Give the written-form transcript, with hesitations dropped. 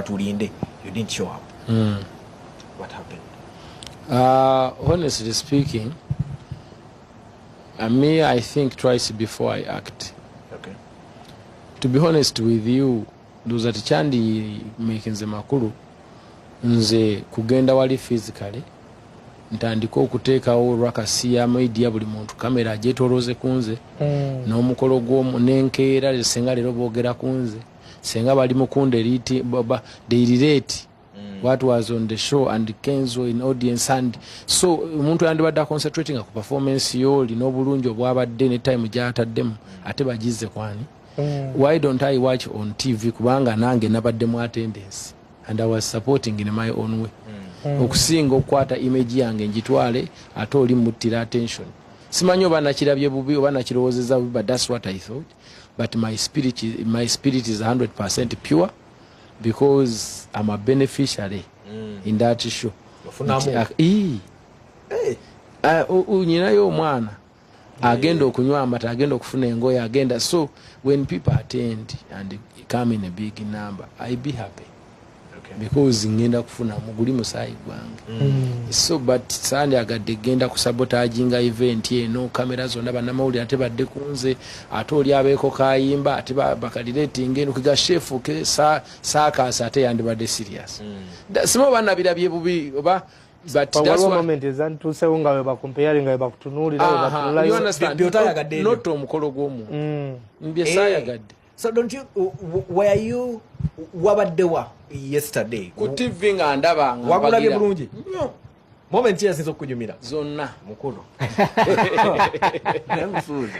Tulinde, you didn't show up. What happened? Honestly speaking, me, I think twice before I act. To be honest with you, ndowooza tekyandi makinze makulu nze kugenda wali physically ntandike okuteekawo ruckus ya media, buli muntu kamera agyetolooze ku nze n'omukolo gw'omu nenkeera. Senga leero boogera ku nze, senga bali mukunda eriti they relate what was on the show and Kenzo in audience, and so omuntu yandibadde concentrating ku performance yo olina obulungi obwabadde ne time gyataddemu ate bagize kwani. Why don't I watch on TV? Kubanga nange nabadde mu attendance and I was supporting in my own way, okusinga okukwata image yange ngitwale ate oli muttira attention. Simanyi oba nakirabye bubi oba nakirowoozeza bubi, but that's what I thought. But my spirit is 100% pure because I'm a beneficiary in that show. Ofunamu. Nti, ii. Ah, nyinayo omwana agenda okunywa amata, agenda okufuna engoye, agenda. So when people attend and come in a big number, I be happy because ngenda kufuna muguli musaayi gwange. So but sandyagadde genda kusabotaginga event eno, kamera zonna, bannamawulire ate badde kunze, ate oli abeeko kayimba, ate bakarelatinga eno kiga shefuke saakaasi, ate yandibadde serious. Simanyi oba nabirabye bubi oba, but that's waliwo what moment ezantuusewo nga we bacomparing, nga we bakutunuulira, we Aha, batunulayo. you understand? By'otayagadde ebyo. Not omukolo gw'omuntu mbye saayagadde. So don't you were you, wabaddewa yesterday? Ku TV nga ndaba nga Wagulabye mpagira. bulungi? Nnyo. Moment ki yasinza okukunyumira? Zonna. Mukulu, naye musuuzi.